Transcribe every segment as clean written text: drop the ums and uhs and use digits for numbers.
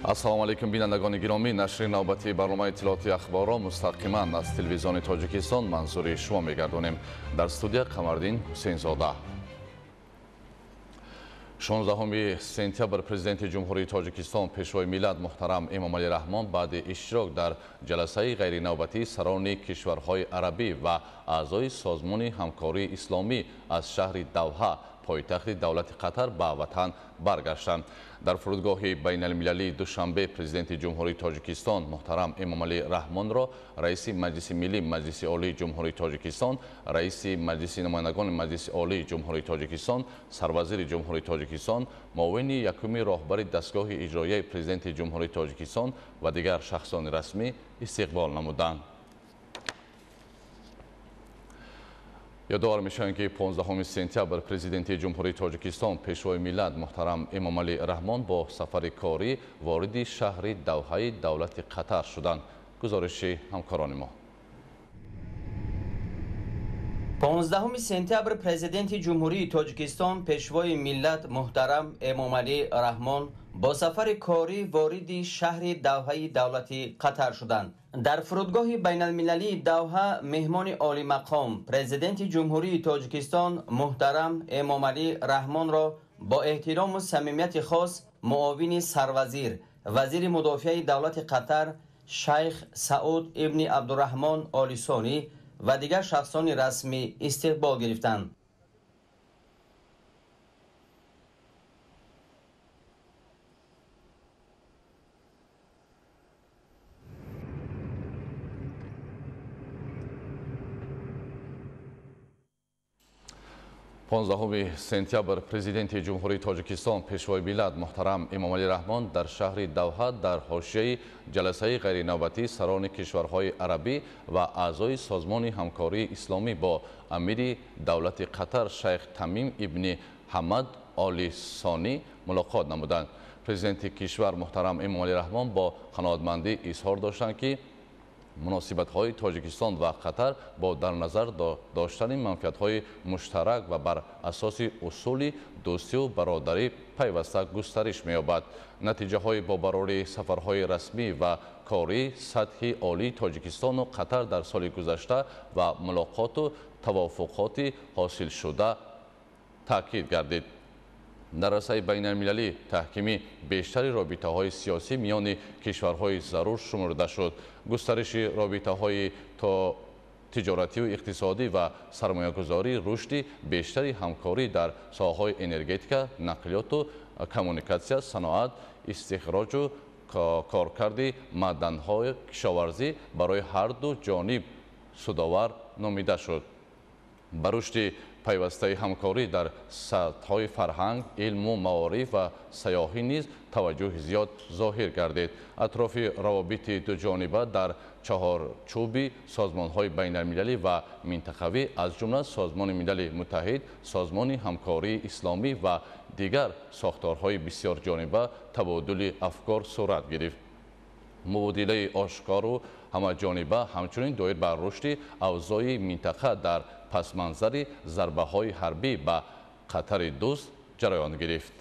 Ассалому алайкум, бинандагони гиромӣ. Нашри навбатии барномаи иттилоотии ахборро мустақиман аз телевизиони Тоҷикистон манзури шумо мегардонем. Дар студия Қамардин Ҳусейнзода. 16 сентябр президенти Ҷумҳурии Тоҷикистон, пешвои миллат муҳтарам Эмомалӣ Раҳмон баъди иштирок дар ҷаласаи ғайринавбатии сарони кишварҳои арабӣ ва аъзои Созмони ҳамкории исломӣ аз шаҳри Давҳа, пойтахти давлати Қатар, ба ватан баргаштанд. Дар фурудгоҳи байналмилалии Душанбе президенти Ҷумҳурии Тоҷикистон муҳтарам Эмомалӣ Раҳмонро раиси Маҷлиси Миллӣ Маҷлиси Олии Ҷумҳурии Тоҷикистон, раиси Маҷлиси намояндагони Маҷлиси Олии Ҷумҳурии Тоҷикистон, сарвазири Ҷумҳурии Тоҷикистон, муовини якуми роҳбари дастгоҳи иҷроияи президенти Ҷумҳурии Тоҷикистон ва дигар шахсони расмӣ истиқбол намуданд. Ёдовар мешавем, ки 15 сентябр президенти Ҷумҳурии Тоҷикистон, пешвои миллат муҳтарам Эмомалӣ Раҳмон бо сафари корӣ вориди шаҳри Давҳаи давлати Қатар шуданд. Гузориши ҳамкорони мо. 15 сентябр президенти Ҷумҳурии Тоҷикистон, пешвои миллат муҳтарам Эмомалӣ Раҳмон бо сафари корӣ вориди шаҳри Давҳаи давлати Қатар шуданд. Дар фурудгоҳи байналмилалии Давҳа меҳмони олимақом президенти Ҷумҳурии Тоҷикистон муҳтарам Эмомалӣ Раҳмонро бо эҳтирому самимияти хос муовини сарвазир, вазири мудофиаи давлати Қатар шайх Сауд ибни Абдураҳмон Олисонӣ ва дигар шахсони расмӣ истиқбол гирифтанд. Понздаҳуми сентябр президенти Ҷумҳурии Тоҷикистон, пешвои миллат муҳтарам Эмомалӣ Раҳмон дар шаҳри Давҳа дар ҳошияи ҷаласаи ғайринавбатии сарони кишварҳои арабӣ ва аъзои Созмони ҳамкории исломӣ бо амири давлати Қатар шайх Тамим ибни Ҳамад Оли Сонӣ мулоқот намуданд. Президенти кишвар муҳтарам Эмомалӣ Раҳмон бо қаноатмандӣ изҳор доштанд, ки муносибатҳои Тоҷикистон ва Қатар бо дар назар доштани манфиатҳои муштарак ва бар асоси усули дӯстию бародарӣ пайваста густариш меёбад. Натиҷаҳои бобарории сафарҳои расмӣ ва кории сатҳи олии Тоҷикистону Қатар дар соли гузашта ва мулоқоту тавофуқоти ҳосилшуда таъкид гардид. Дар арсаи байналмилалӣ таҳкими бештари робитаҳои сиёсӣ миёни кишварҳои зарур шумурда шуд. Густариши робитаҳои то тиҷоративу иқтисодӣ ва сармоягузорӣ, рушди бештари ҳамкорӣ дар соҳаҳои энергетика, нақлиёту коммуникатсия, саноат, истихроҷу коркарди маъданҳои кишоварзӣ барои ҳар ду ҷониб судовар номида шуд. Ба рушди пайвастаи ҳамкорӣ дар сатҳҳои фарҳанг, илму маориф ва сайёҳӣ низ таваҷҷӯҳи зиёд зоҳир гардид. Атрофи равобити дуҷониба дар чаҳорчӯби созмонҳои байналмилалӣ ва минтақавӣ, аз ҷумла Созмони Милали Муттаҳид, Созмони ҳамкории исломӣ ва дигар сохторҳои бисёрҷониба табодули афкор сурат гирифт. Мубодилаи ошкору ҳамаҷониба ҳамчунин доир ба рушди авзои минтақа дар пасманзари зарбаҳои ҳарбӣ ба Қатари дӯст ҷараён гирифт.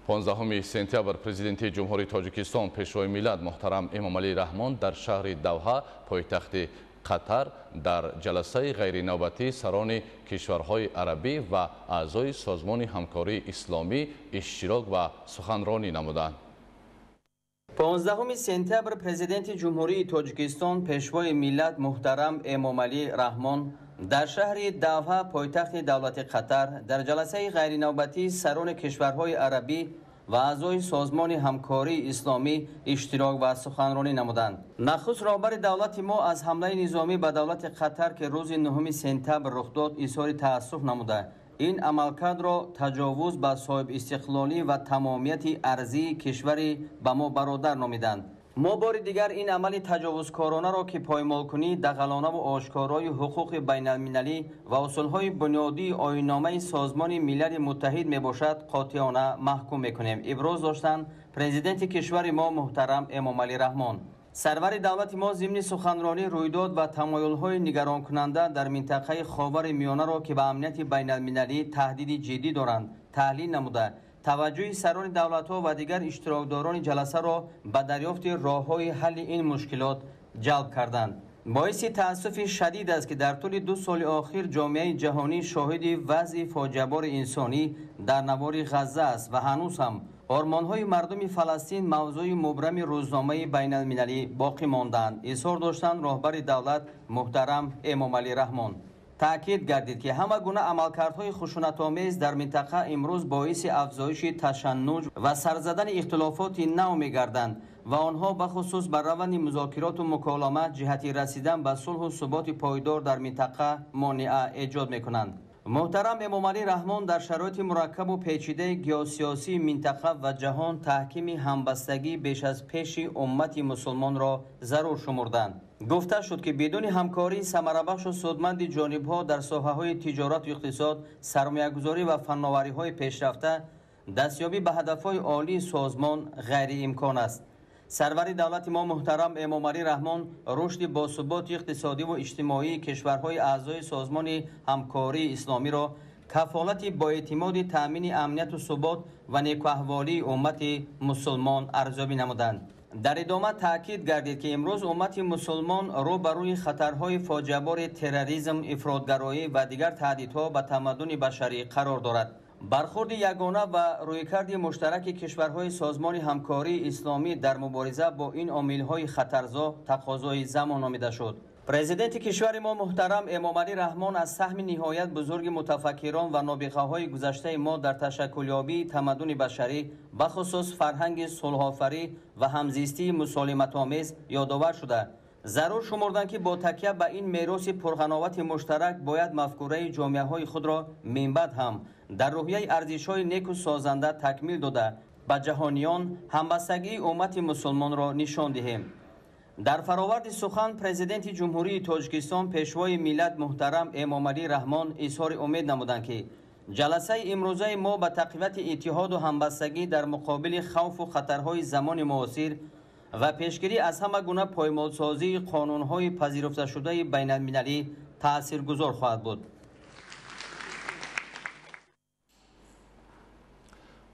15 сентябр президенти Ҷумҳурии Тоҷикистон, пешвои миллат муҳтарам Эмомалӣ Раҳмон дар шаҳри Давҳа, пойтахти Қатар, дар ҷаласаи ғайринавбатии сарони кишварҳои арабӣ ва аъзои Созмони ҳамкории исломӣ иштирок ва суханронӣ намуданд. 15 сентябр президенти Ҷумҳурии Тоҷикистон, пешвои миллат муҳтарам Эмомалӣ Раҳмон дар шаҳри Давҳа, пойтахти давлати Қатар, дар ҷаласаи ғайринавбатии сарони кишварҳои арабӣ ва аъзои Созмони ҳамкории исломӣ иштирок ва суханронӣ намуданд. Нахуст роҳбари давлати мо аз ҳамлаи низомӣ ба давлати Қатар, ки рӯзи 9 сентябр рух дод, изҳори таассуф намуда, ин амалкардро таҷовуз ба соҳибистиқлолӣ ва тамомияти арзии кишвари ба мо бародар номиданд. Мо бори дигар ин амали таҷовузкоронаро, ки поймолкунии дағалонаву ошкорои ҳуқуқи байналмилалӣ ва усулҳои бунёдии оинномаи Созмони Милали Муттаҳид мебошад, қотеона маҳкум мекунем, иброз доштанд президенти кишвари мо муҳтарам Эмомалӣ Раҳмон. Сарвари давлати мо зимни суханронӣ рӯйдод ва тамоюлҳои нигаронкунанда дар минтақаи Ховари Миёнаро, ки ба амнияти байналмилалӣ таҳдиди ҷиддӣ доранд, таҳлил намуда, таваҷҷӯҳи сарони давлатҳо ва дигар иштирокдорони ҷаласаро ба дарёфти роҳҳои ҳалли ин мушкилот ҷалб карданд. Боиси таассуфи шадид аст, ки дар тӯли 2 соли охир ҷомеаи ҷаҳонӣ шоҳиди вазъи фоҷиабори инсонӣ дар навори Ғазза аст ва ҳанӯз ҳам ормонҳои мардуми Фаластин мавзӯи мубрами рӯзномаи байналмилалӣ боқӣ мондаанд, изҳор доштанд роҳбари давлат муҳтарам Эмомалӣ Раҳмон. Таъкид гардид, ки ҳама гуна амалкардҳои хушунатомез дар минтақа имрӯз боиси афзоиши ташаннуҷ ва сарзадани ихтилофоти нав мегарданд ва онҳо бахусус бар раванди музокироту муколама ҷиҳати расидан ба сулҳу суботи пойдор дар минтақа монеа эҷод мекунанд. Муҳтарам Эмомалӣ Раҳмон дар шароити мураккабу печидаи геосиёсии минтақа ва ҷаҳон таҳкими ҳамбастагӣ беш аз пеши уммати мусулмонро зарур шумурданд. Гуфта шуд, ки бидуни ҳамкории самарабахшу судманди ҷонибҳо дар соҳаҳои тиҷорату иқтисод, сармоягузорӣ ва фанновариҳои пешрафта дастёбӣ ба ҳадафҳои олии созмон ғайриимкон аст. Сарвари давлати мо муҳтарам Эмомалӣ Раҳмон рушди босуботи иқтисодиву иҷтимоии кишварҳои аъзои Созмони ҳамкории исломиро кафолати боэътимоди таъмини амнияту субот ва некуаҳволии уммати мусулмон арзёбӣ намуданд. Дар идома таъкид гардид, ки имрӯз уммати мусулмон рӯ ба рӯи хатарҳои фоҷиабори терроризм, ифротгароӣ ва дигар таҳдидҳо ба тамаддуни башарӣ қарор дорад. Бархурди ягона ва рӯйкарди муштараки кишварҳои Созмони ҳамкории исломӣ дар мубориза бо ин омилҳои хатарзо тақозои замон номида шуд. Президенти кишвари мо муҳтарам Эмомалӣ Раҳмон аз саҳми ниҳоят бузурги мутафаккирон ва нобиғаҳои гузаштаи мо дар ташаккулёбии тамаддуни башарӣ, бахусус фарҳанги сулҳофарӣ ва ҳамзистии мусолиматомез ёдовар шуда, зарур шумурданд, ки бо такя ба ин мероси пурғановати муштарак бояд мафкураи ҷомеаҳои худро минбаъд ҳам дар рӯҳияи арзишҳои неку созанда такмил дода, ба ҷаҳониён ҳамбастагии уммати мусулмонро нишон диҳем. Дар фароварди сухан Президенти Ҷумҳурии Тоҷикистон Пешвои миллат муҳтарам Эмомалӣ Раҳмон изҳори умед намуданд, ки ҷаласаи имрӯзаи мо ба тақвияти иттиҳоду ҳамбастагӣ дар муқобили хавфу хатарҳои замони муосир ва пешгирӣ аз ҳама гуна поймолсозии қонунҳои пазируфташудаи байналмилалӣ таъсиргузор хоҳад буд.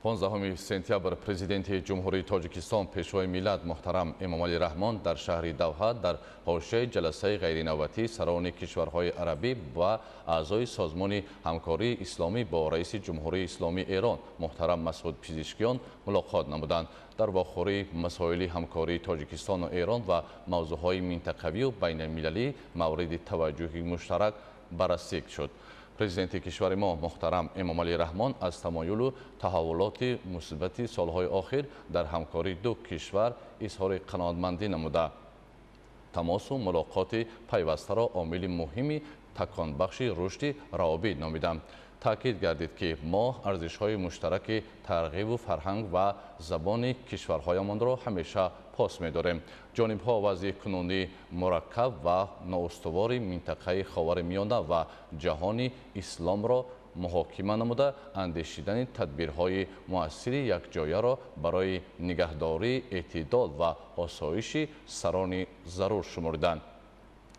15 сентябр Президенти Ҷумҳурии Тоҷикистон Пешвои миллат муҳтарам Эмомалӣ Раҳмон дар шаҳри Давҳа дар ҳошияи ҷаласаи ғайринавбатии сарони кишварҳои арабӣ ва аъзои Созмони ҳамкории исломӣ бо раиси Ҷумҳурии Исломии Эрон муҳтарам Масъуд Пизишкиён мулоқот намуданд. Дар вохӯрии масоили ҳамкории Тоҷикистону Эрон ва мавзӯъҳои минтақавию байналмилалӣ мавриди таваҷҷӯҳи муштарак баррасӣ шуд. Президенти кишвари мо муҳтарам Эмомалӣ Раҳмон аз тамоюлу таҳаввулоти мусбати солҳои охир дар ҳамкории ду кишвар изҳори қаноатмандӣ намуда, тамосу мулоқоти пайвастаро омили муҳими таконбахши рушди равобит номиданд. Таъкид гардид, ки мо арзишҳои муштараки тарғибу фарҳанг ва забони кишварҳоямонро ҳамеша пос медорем. Ҷонибҳо вазъи кунунии мураккаб ва ноустувори минтақаи Ховари Миёна ва ҷаҳони исломро муҳокима намуда, андешидани тадбирҳои муассири якҷояро барои нигаҳдории эътидол ва осоиши сарони зарур шумурданд.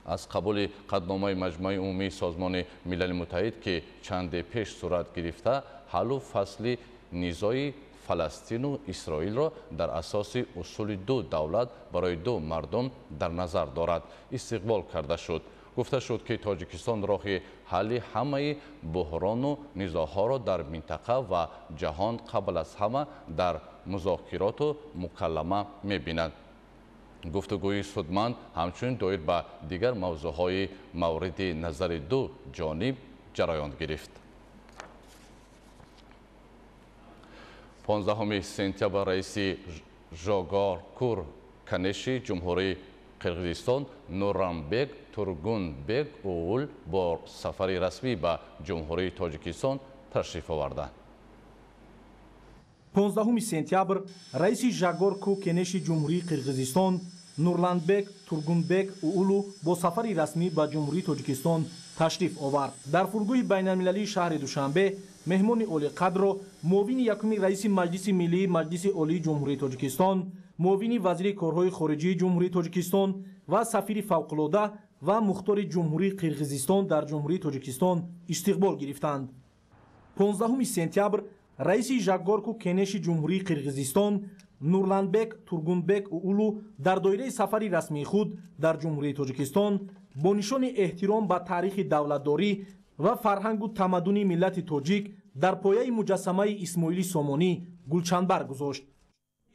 Аз қабули қатъномаи Маҷмӯаи умумии Созмони Милали Муттаҳид, ки чанде пеш сурат гирифта, ҳаллу фасли низои Фаластину Исроилро дар асоси усули ду давлат барои ду мардум дар назар дорад, истиқбол карда шуд. Гуфта шуд, ки Тоҷикистон роҳи ҳалли ҳамаи буҳрону низоъҳоро дар минтақа ва ҷаҳон қабл аз ҳама дар музокироту мукаллама мебинад. Гуфтугӯи судманд ҳамчунин доир ба дигар мавзӯъҳои мавриди назари ду ҷониб ҷараён гирифт. 15 сентябр раиси Жогоркур Канеши Ҷумҳурии Қирғизистон Нуранбек Тургунбек Уул бо сафари расмӣ ба Ҷумҳурии Тоҷикистон ташриф оварданд. 15 сентябр раиси Жогорку Кенеши Ҷумҳурии Қирғизистон Нурланбек Тургунбек Уулу бо сафари расмӣ ба Ҷумҳурии Тоҷикистон ташриф овард. Дар фурудгоҳи байналмилалии шаҳри Душанбе меҳмони олиқадрро муовини якуми раиси Маҷлиси миллии Маҷлиси Олии Ҷумҳурии Тоҷикистон, муовини вазири корҳои хориҷии Ҷумҳурии Тоҷикистон ва сафири фавқулода ва мухтори Ҷумҳурии Қирғизистон дар Ҷумҳурии Тоҷикистон истиқбол гирифтанд. 15 сентябр Раиси Жогорку Кенеши Ҷумҳурии Қирғизистон Нурланбек Тургунбек Уулу дар доираи сафари расмии худ дар Ҷумҳурии Тоҷикистон бо нишони эҳтиром ба таърихи давлатдорӣ ва фарҳангу тамаддуни миллати тоҷик дар пояи муҷассамаи Исмоили Сомонӣ гулчанбар гузошт.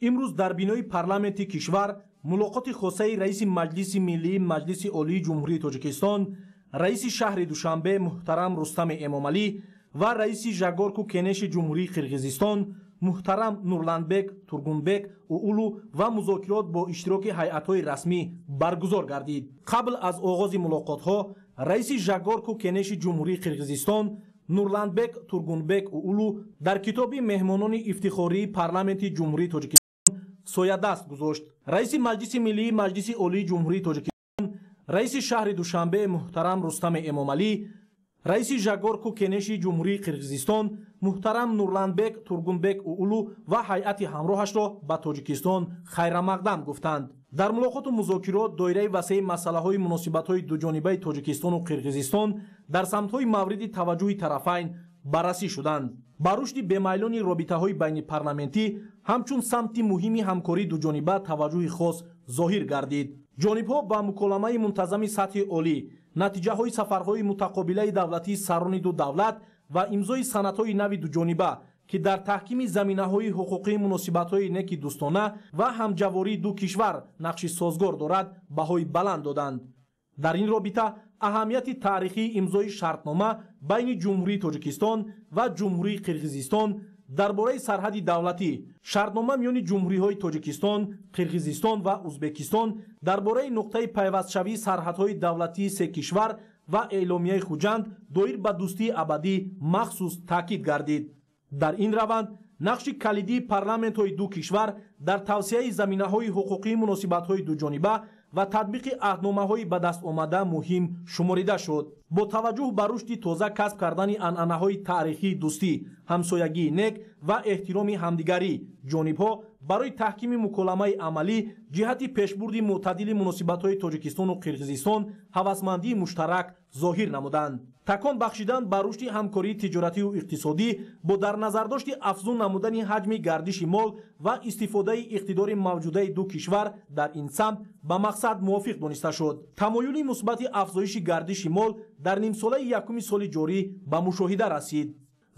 Имрӯз дар бинои парламенти кишвар мулоқоти хосаи раиси Маҷлиси Миллии Маҷлиси Олии Ҷумҳурии Тоҷикистон, раиси шаҳри Душанбе муҳтарам Рустами Эмомалӣ ва раиси Жогорку Кенеши Ҷумҳурии Қирғизистон муҳтарам Нурланбек Тургунбек Уулу ва музокирот бо иштироки ҳайатҳои расмӣ баргузор гардид. Қабл аз оғози мулоқотҳо раиси Жогорку Кенеши Ҷумҳурии Қирғизистон Нурланбек Тургунбек Уулу дар китоби меҳмонони ифтихории парламенти Ҷумҳурии Тоҷикистон соядаст гузошт. Раиси Маҷлиси Миллии Маҷлиси Олии Ҷумҳурии Тоҷикистон, раиси шаҳри Душанбе муҳтарам Рустами Эмомалӣ, раиси Жогорку Кенеши Ҷумҳурии Қирғизистон муҳтарам Нурланбек Тургунбек Уулу ва ҳайати ҳамроҳашро ба Тоҷикистон хайрамақдам гуфтанд. Дар мулоқоту музокирот доираи васеи масъалаҳои муносибатҳои дуҷонибаи Тоҷикистону Қирғизистон дар самтҳои мавриди таваҷҷӯҳи тарафайн баррасӣ шуданд. Ба рушди бемайлони робитаҳои байнипарламентӣ ҳамчун самти муҳими ҳамкории дуҷониба таваҷҷӯҳи хос зоҳир гардид. Ҷонибҳо ба муколамаи мунтазами сатҳи олӣ, натиҷаҳои сафарҳои мутақобилаи давлатии сарони ду давлат ва имзои санадҳои нави дуҷониба, ки дар таҳкими заминаҳои ҳуқуқии муносибатҳои неки дӯстона ва ҳамҷавории ду кишвар нақши созгор дорад, баҳои баланд доданд. Дар ин робита аҳамияти таърихии имзои шартнома байни Ҷумҳурии Тоҷикистон ва Ҷумҳурии Қирғизистон дар бораи сарҳади давлатӣ, шартнома миёни ҷумҳуриҳои Тоҷикистон, Қирғизистон ва Узбекистон дар бораи нуқтаи пайвастшавии сарҳадҳои давлатии се кишвар ва эъломияи Хуҷанд доир ба дӯстии абадӣ махсус таъкид гардид. Дар ин раванд нақши калидии парламентҳои ду кишвар дар тавсеаи заминаҳои ҳуқуқии муносибатҳои дуҷониба ва татбиқи аҳдномаҳои ба даст омада муҳим шуморида шуд. Бо таваҷҷӯҳ ба рушди тоза касб кардани анъанаҳои таърихии дӯстӣ, ҳамсоягии нек ва эҳтироми ҳамдигарӣ, ҷонибҳо барои таҳкими муколамаи амалӣ ҷиҳати пешбурди мӯътадили муносибатҳои Тоҷикистону Қирғизистон ҳавасмандии муштарак зоҳир намуданд. Такон бахшидан ба рушди ҳамкории тиҷоратию иқтисодӣ бо дар назардошти афзун намудани ҳаҷми гардиши мол ва истифодаи иқтидори мавҷудаи ду кишвар дар ин самт ба мақсад мувофиқ дониста шуд. Тамоюли мусбати афзоиши гардиши мол дар нимсолаи якуми соли ҷорӣ ба мушоҳида расид.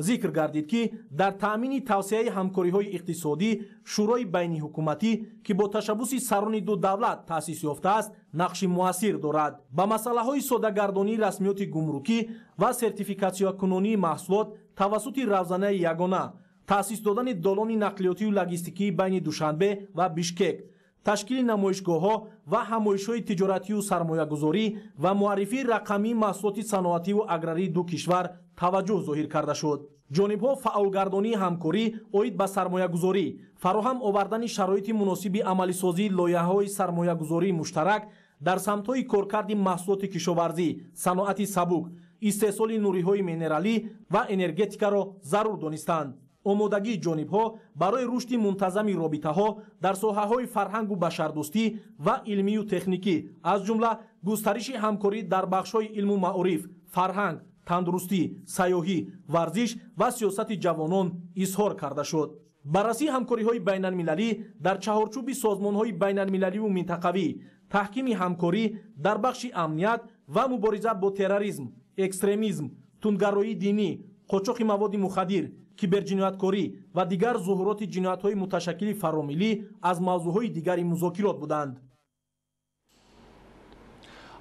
Зикр гардид, ки дар таъмини тавсеаи ҳамкориҳои иқтисодӣ Шӯрои байниҳукуматӣ, ки бо ташаббуси сарони ду давлат таъсис ёфтааст, нақши муассир дорад. Ба масъалаҳои соддагардонии расмиёти гумрукӣ ва сертификатсиякунонии маҳсулот тавассути равзанаи ягона, таъсис додани долони нақлиётию логистикии байни Душанбе ва Бишкек, ташкили намоишгоҳҳо ва ҳамоишҳои тиҷоратию сармоягузорӣ ва муаррифии рақамии маҳсулоти саноативу аграрии ду кишвар таваҷҷӯҳ зоҳир карда шуд. Ҷонибҳо фаъолгардонии ҳамкорӣ оид ба сармоягузорӣ, фароҳам овардани шароити муносиби амалисозии лоиҳаҳои сармоягузории муштарак дар самтҳои коркарди маҳсулоти кишоварзӣ, саноати сабук, истеҳсоли нуриҳои минералӣ ва энергетикаро зарур донистанд. Омодагии ҷонибҳо барои рушди мунтазами робитаҳо дар соҳаҳои фарҳангу башардӯстӣ ва илмию техникӣ, аз ҷумла густариши ҳамкорӣ дар бахшҳои илму маориф, фарҳанг, тандурустӣ, сайёҳӣ, варзиш ва сиёсати ҷавонон изҳор карда шуд. Баррасии ҳамкориҳои байналмилалӣ дар чаҳорчӯби созмонҳои байналмилаливу минтақавӣ, таҳкими ҳамкорӣ дар бахши амният ва мубориза бо терроризм, экстремизм, тундгароии динӣ, қочоқи маводи мухаддир, киберҷинояткорӣ ва дигар зуҳуроти ҷиноятҳои муташаккили фаромиллӣ аз мавзӯъҳои дигари музокирот буданд.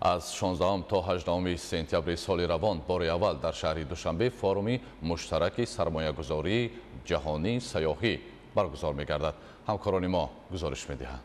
Аз 16 то 18 сентябри соли равон бори аввал дар шаҳри Душанбе форуми муштараки сармоягузории ҷаҳонии сайёҳӣ баргузор мегардад. Ҳамкорони мо гузориш медиҳанд.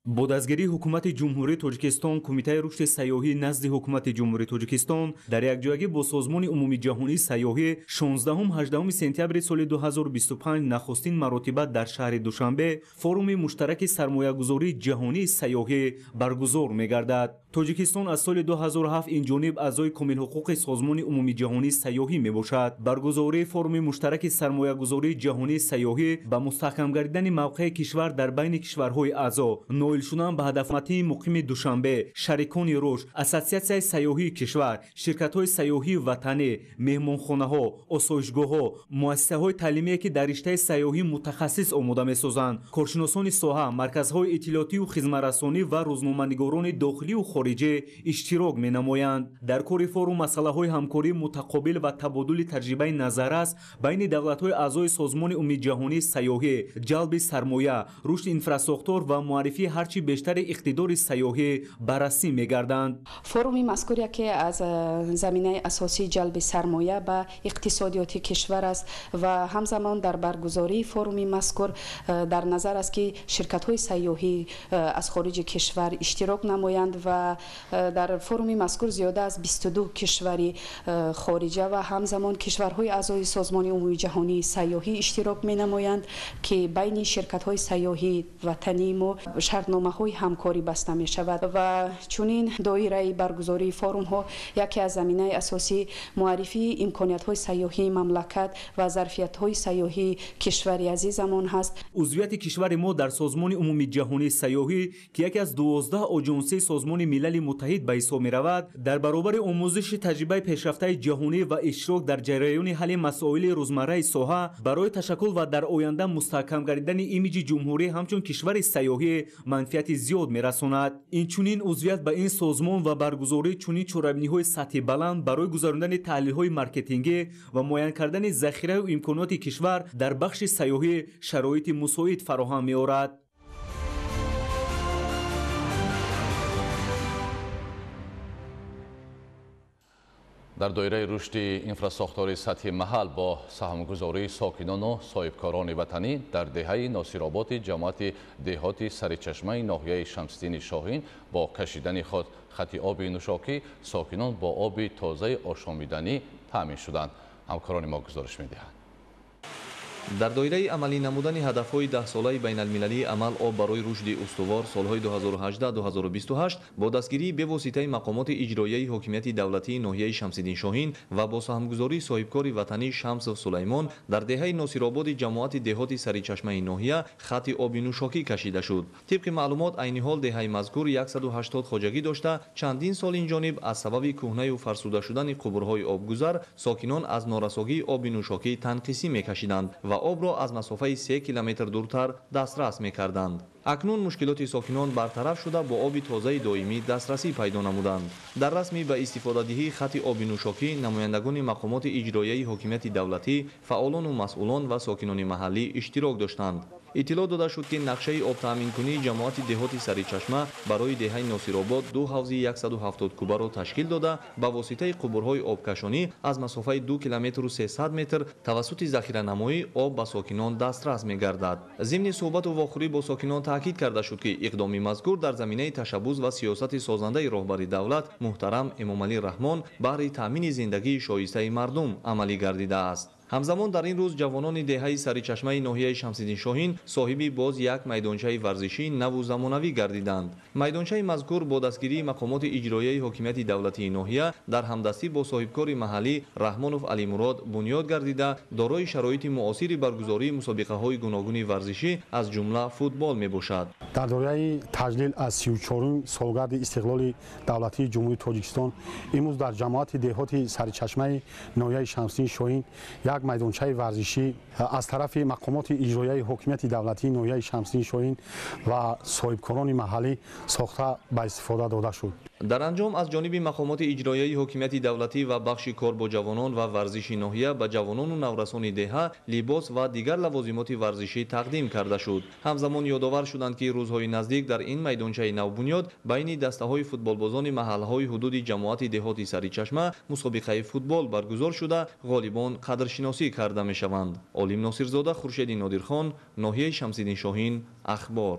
Бо дастгирии Ҳукумати Ҷумҳурии Тоҷикистон, Кумитаи рушди сайёҳӣ назди Ҳукумати Ҷумҳурии Тоҷикистон дар якҷоягӣ бо Созмони умумиҷаҳонии сайёҳӣ 16-18 сентябри соли 2025 нахустин маротиба дар шаҳри Душанбе форуми муштараки сармоягузории ҷаҳонии сайёҳӣ баргузор мегардад. Тоҷикистон аз соли 2007 инҷониб аъзои комилҳуқуқи Созмони умумиҷаҳонии сайёҳӣ мебошад. Баргузории форуми муштараки сармоягузории ҷаҳонии сайёҳӣ ба мустаҳкам гардидани мавқеи кишвар дар байни кишварҳои аъзо, ноил шудан ба ҳадафматии муқими Душанбе, шарикони рушд, ассотсиатсияи сайёҳии кишвар, ширкатҳои сайёҳии ватанӣ, меҳмонхонаҳо, осоишгоҳҳо, муассисаҳои таълимие, ки дар риштаи сайёҳӣ мутахассис омода месозанд, коршиносони соҳа, марказҳои иттилоотию хизматрасонӣ ва рӯзноманигорони дохилию хориҷӣ иштирок менамоянд. Дар кори форум масъалаҳои ҳамкории мутақобил ва табодули таҷрибаи назаррас байни давлатҳои аъзои Созмони умумиҷаҳонии сайёҳӣ, ҷалби сармоя, рушди инфрасохтор ва муаррифии ҳарчи бештари иқтидори сайёҳӣ баррасӣ мегарданд. Форуми мазкур яке аз заминаи асосии ҷалби сармоя ба иқтисодиёти кишвар аст ва ҳамзамон дар баргузории форуми мазкур дар назар аст, ки ширкатҳои сайёҳӣ аз хориҷи кишвар иштирок намоянд ва дар форуми мазкур зиёда аз 22 кишвари хориҷа ва ҳамзамон кишварҳои аъзои Созмони умумиҷаҳонии сайёҳӣ иштирок менамоянд, ки байни ширкатҳои сайёҳии ватании мо шартномаҳои ҳамкорӣ баста мешавад ва чунин доираи баргузории форумҳо яке аз заминаи асосии муаррифии имкониятҳои сайёҳии мамлакат ва зарфиятҳои сайёҳии кишвари азизамон ҳаст. Узвияти кишвари мо дар Созмони умумиҷаҳонии сайёҳӣ, ки яке аз 12 оҷонсии Созмони Милали Муттаҳид ба ҳисоб меравад, дар баробари омӯзиши таҷрибаи пешрафтаи ҷаҳонӣ ва иштирок дар ҷараёни ҳалли масоили рӯзмарраи соҳа барои ташаккул ва дар оянда мустаҳкам гардидани имиҷи ҷумҳурӣ ҳамчун кишвари сайёҳӣ манфиати зиёд мерасонад. Инчунин узвият ба ин созмон ва баргузории чунин чорабиниҳои сатҳи баланд барои гузарондани таҳлилҳои маркетингӣ ва муайян кардани захираю имконоти кишвар дар бахши сайёҳӣ шароити мусоид фароҳам меорад. Дар доираи рушди инфрасохтори сатҳи маҳал бо саҳмгузории сокинону соҳибкорони ватанӣ дар деҳаи Носироботи ҷамоати деҳоти Саричашмаи ноҳияи Шамсиддини Шоҳин бо кашидани худ хати оби нӯшокӣ сокинон бо оби тозаи ошомиданӣ таъмин шуданд. Ҳамкорони мо гузориш медиҳанд. Дар доираи амалӣ намудани ҳадафҳои даҳсолаи байналмилалии амал об барои рушди устувор солҳои 2018-2028 бо дастгирии бевоситаи мақомоти иҷроияи ҳокимияти давлатии ноҳияи Шамсиддин Шоҳин ва бо саҳмгузории соҳибкори ватанӣ Шамсов Сулаймон дар деҳаи Носирободи ҷамоати деҳоти Саричашмаи ноҳия хати оби нӯшокӣ кашида шуд. Тибқи маълумот, айни ҳол деҳаи мазкур 180 хоҷагӣ дошта, чандин сол инҷониб аз сабаби кӯҳнаю фарсуда шудани қубурҳои обгузар сокинон аз норасогии оби нӯшокӣ танқисӣ мекашиданд ва обро аз масофаи 3 километр дуртар дастрас мекарданд. Акнун мушкилоти сокинон бартараф шуда бо оби тозаи доимӣ дастрасӣ пайдо намуданд. Дар расми ба истифодадиҳии хати оби нӯшокӣ намояндагони мақомоти иҷроияи ҳокимияти давлатӣ, фаъолону масъулон ва сокинони маҳаллӣ иштирок доштанд. Иттилоъ дода шуд, ки нақшаи обтаъминкунии ҷамоати деҳоти Саричашма барои деҳаи Носиробод ду ҳавзи 170 кубаро ташкил дода, ба воситаи қубурҳои обкашонӣ аз масофаи 2 километру 300 метр тавассути захиранамоӣ об ба сокинон дастрас мегардад. Зимни суҳбату вохӯрӣ бо сокинон таъкид карда шуд, ки иқдоми мазкур дар заминаи ташаббус ва сиёсати созандаи роҳбари давлат муҳтарам Эмомалӣ Раҳмон баҳри таъмини зиндагии шоистаи мардум амалӣ гардидааст. Ҳамзамон дар ин рӯз ҷавонони деҳаи Саричашмаи ноҳияи Шамсиддин Шоҳин соҳиби боз як майдончаи варзишии наву замонавӣ гардиданд. Майдончаи мазкур бо дастгирии мақомоти иҷроияи ҳокимияти давлатии ноҳия дар ҳамдастӣ бо соҳибкори маҳаллӣ Раҳмонов Алимурод бунёд гардида, дорои шароити муосири баргузории мусобиқаҳои гуногуни варзишӣ аз ҷумла футбол мебошад. Дар доираи таҷлил аз 34-ум солгарди истиқлоли давлатии Ҷумҳурии Тоҷикистон имрӯз дар ҷамоати деҳоти Саричашмаи ноҳияи Шамсиддин Шоҳин як майдончаи варзишӣ аз тарафи мақомоти иҷроияи ҳокимияти давлатии ноҳияи Шамсиддин Шоҳин ва соҳибкорони маҳаллӣ сохта ба истифода дода шуд. Дар анҷом аз ҷониби мақомоти иҷроияи ҳокимияти давлатӣ ва бахши кор бо ҷавонон ва варзиши ноҳия ба ҷавонону наврасони деҳа либос ва дигар лавозимоти варзишӣ тақдим карда шуд. Ҳамзамон ёдовар шуданд, ки рӯзҳои наздик дар ин майдончаи навбунёд байни дастаҳои футболбозони маҳаллаҳои ҳудуди ҷамоати деҳоти Саричашма мусобиқаи футбол баргузор шуда, ғолибон қадршиносӣ карда мешаванд. Олим Носирзода, Хуршеди Нодирхон, ноҳияи Шамсиддин Шоҳин, Ахбор.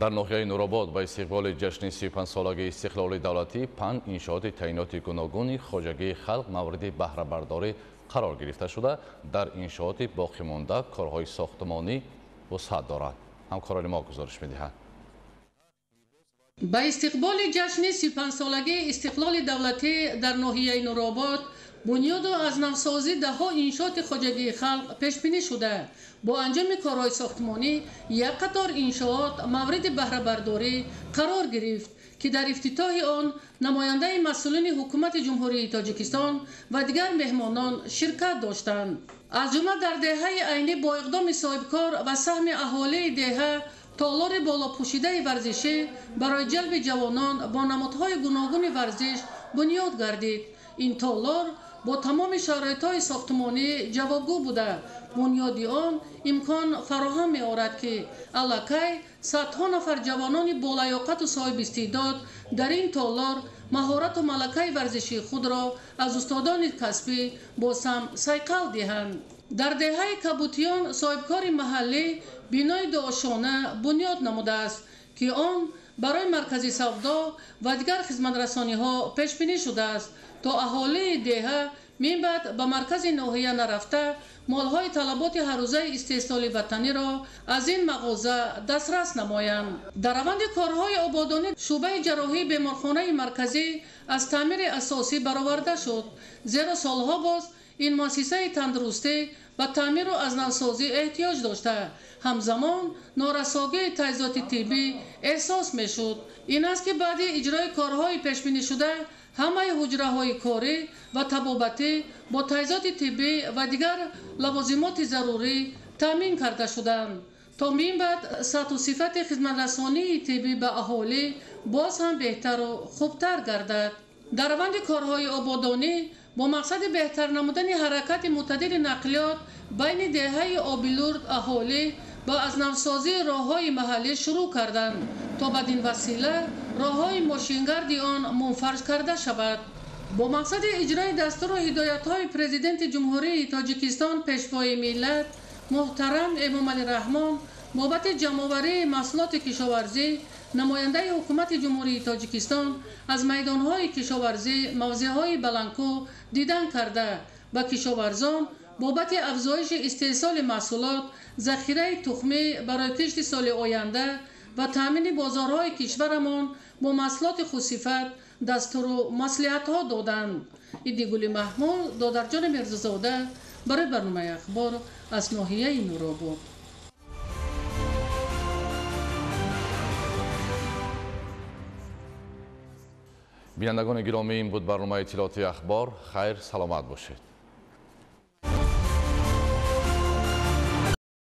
Дар ноҳияи Нуробод ба истиқболи ҷашни 35-солагии истиқлоли давлатӣ панҷ иншооти таъиноти гуногуни хоҷагии халқ мавриди баҳрабардорӣ қарор гирифта шуда, дар иншооти боқимонда корҳои сохтмонӣ вусъат дорад. Ҳамкорони мо гузориш медиҳанд. Ба истиқболи ҷашни 35-солагии истиқлоли давлатӣ дар ноҳияи Нуробод бунёду аз навсозӣ даҳҳо иншооти хоҷагии халқ пешбинӣ шуда, бо анҷоми корҳои сохтмонӣ як қатор иншоот мавриди баҳрабардорӣ қарор гирифт, ки дар ифтитоҳи он намояндаи масъулини ҳукумати Ҷумҳурии Тоҷикистон ва дигар меҳмонон ширкат доштанд. Аз ҷумла дар деҳаи Айнӣ бо иқдоми соҳибкор ва саҳми аҳолии деҳа толори болопӯшидаи варзишӣ барои ҷалби ҷавонон бо намудҳои гуногуни варзиш бунёд гардид. Ин толор бо тамоми шароитҳои сохтмонӣ ҷавобгӯ буда, бунёди он имкон фароҳам меорад, ки аллакай садҳо нафар ҷавонони болаёқату соҳибистеъдод дар ин толор маҳорату малакаи варзишии худро аз устодони касбӣ боз ҳам сайқал диҳанд. Дар деҳаи Кабутиён соҳибкори маҳаллӣ бинои дуошона бунёд намудааст, ки он барои маркази савдо ва дигар хизматрасониҳо пешбинӣ шудааст, то аҳолии деҳа минбаъд ба маркази ноҳия нарафта молҳои талаботи ҳаррӯзаи истеҳсоли ватаниро аз ин мағоза дастрас намоянд. Дар раванди корҳои ободонӣ шӯъбаи ҷарроҳии беморхонаи марказӣ аз таъмири асосӣ бароварда шуд, зеро солҳо боз ин муассисаи тандурустӣ ба таъмиру аз навсозӣ эҳтиёҷ дошта, ҳамзамон норасогии таҷҳизоти тиббӣ эҳсос мешуд. Ин аст, ки баъди иҷрои корҳои пешбинишуда ҳамаи ҳуҷраҳои корӣ ва табобатӣ бо таҷҳизоти тиббӣ ва дигар лавозимоти зарурӣ таъмин карда шуданд, то минбаъд сатҳу сифати хизматрасонии тиббӣ ба аҳолӣ боз ҳам беҳтару хубтар гардад. Дар раванди корҳои ободонӣ бо мақсади беҳтар намудани ҳаракати мӯътадили нақлиёт байни деҳаи Обилурд аҳолӣ ба аз навсозии роҳҳои маҳаллӣ шурӯъ карданд, то бадин васила роҳҳои мошингарди он мунфарш карда шавад. Бо мақсади иҷрои дастуру ҳидоятҳои Президенти Ҷумҳурии Тоҷикистон, Пешвои миллат муҳтарам Эмомалӣ Раҳмон бобати ҷамъоварии маҳсулоти кишоварзӣ намояндаи ҳукумати Ҷумҳурии Тоҷикистон аз майдонҳои кишоварзӣ мавзеъҳои баландкӯҳ дидан карда, ба кишоварзон бобати афзоиши истеҳсоли маҳсулот, захираи тухмӣ барои кишти соли оянда ва таъмини бозорҳои кишварамон бо маҳсулоти хусифат дастуру маслиҳатҳо доданд. Идигули Маҳмуд, Додарҷони Мирзозода барои барномаи Ахбор аз ноҳияи Нуробод. Бинандагони гиромӣ, ин буд барномаи иттилоотии Ахбор. Хайр, саломат бошед.